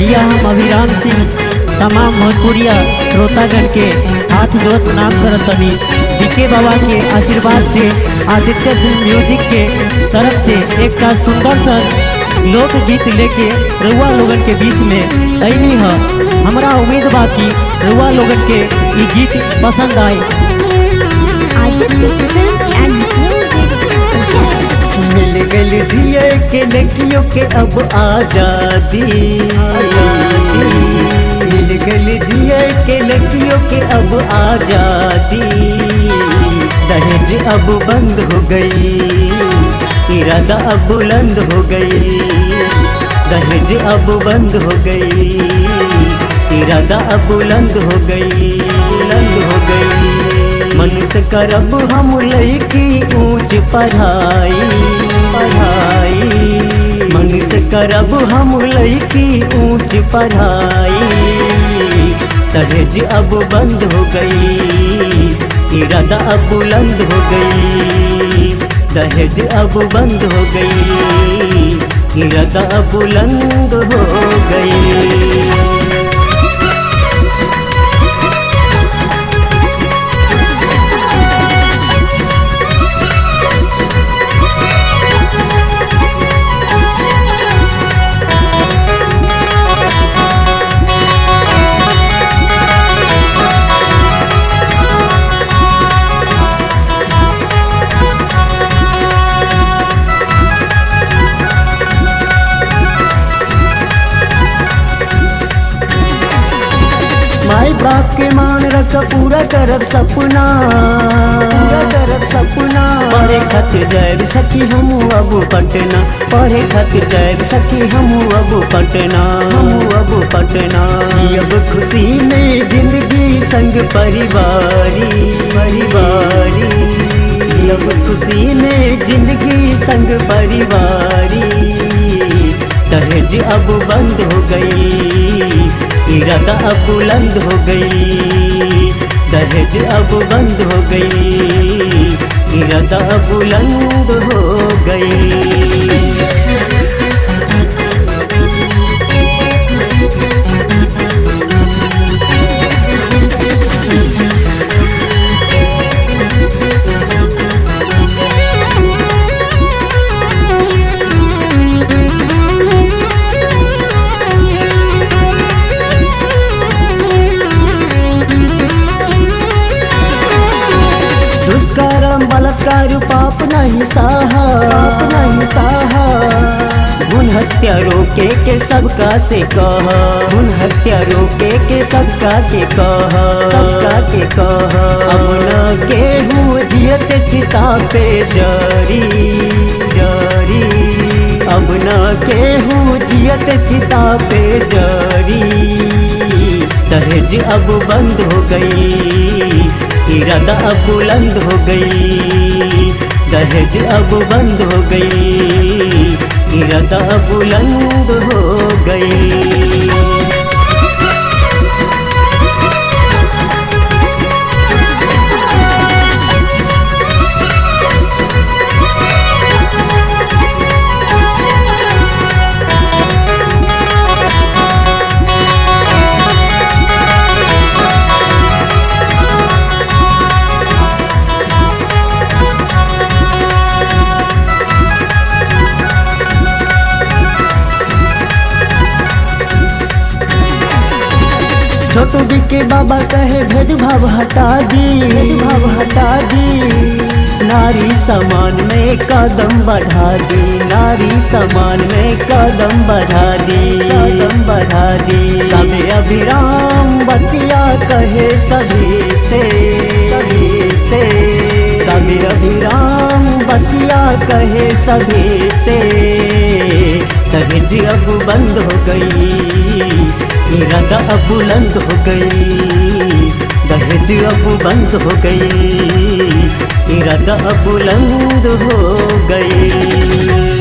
भैया हम अभिराम सिंह तमाम भोजपुरिया श्रोतागण के हाथ जोड़ प्रणाम करतनी। बीके बाबा के आशीर्वाद से आदित्य फिल्म म्यूजिक के तरफ से एक का सुंदर सा लोकगीत लेके रुआ लोगन के बीच में अली है। हमारा उम्मीद बा कि रुआ लोगन के ये गीत पसंद आए। Aditya Films and Music presents मिल गल जिए के लड़कियों के अब आजादी, मिल गल जिए के लड़कियों के अब आजादी। दहेज अब बंद हो गई, इरादा अब बुलंद हो गई। दहेज अब बंद हो गई, इरादा अब बुलंद हो गई, बुलंद हो गई। मनुष्य करब हम लड़की ऊंच पढ़ाई, पढ़ाई। मनुष्य करब हम लड़की ऊंच पढ़ाई। दहेज अब बंद हो गई, इरादा अब बुलंद हो गई। दहेज अब बंद हो गई, इरादा अब बुलंद हो गई। माई बाप के मान रख पूरा करब सपना, पूरा करब सपना। पढ़े खातिर जाए सखी हम अब पटना, पढ़े खातिर जाए सखी हम अब पटना, हम अब पटना। अब खुशी में जिंदगी संग परिवारी, परिवारी। अब खुशी में जिंदगी संग परिवारी। दहेज अब बंद हो गई, इरादा अब बुलंद हो गई। दहेज अब बंद हो गई, इरादा अब बुलंद हो गई। दुष्कर्म बलात्कार पाप नहीं सहा, पाप नहीं सहा। गुण हत्या रोके के सबका से कह, गुण हत्या रोके के सबका के कह, सबका के कह। अब न केहू जियत चिता पे जरी, जरी। अब न केहू जियत चिता पे जरी। दहेज अब बंद हो गई, इरादा अब बुलंद हो गई। दहेज अब बंद हो गई, इरादा अब बुलंद हो गई। छोटू के बाबा कहे भेदभाव हटा दी, भेदभाव हटा दी। नारी समान में कदम बढ़ा दी, नारी समान में कदम बढ़ा दी, कदम बढ़ा दी। कभी अभिराम बतिया कहे सभी से, सभी से। कभी अभिराम बतिया कहे सभी से। दहेज अब बंद हो गई, इरादा अब बुलंद हो गई। दहेज अब बंद हो गई, इरादा अब बुलंद हो गई।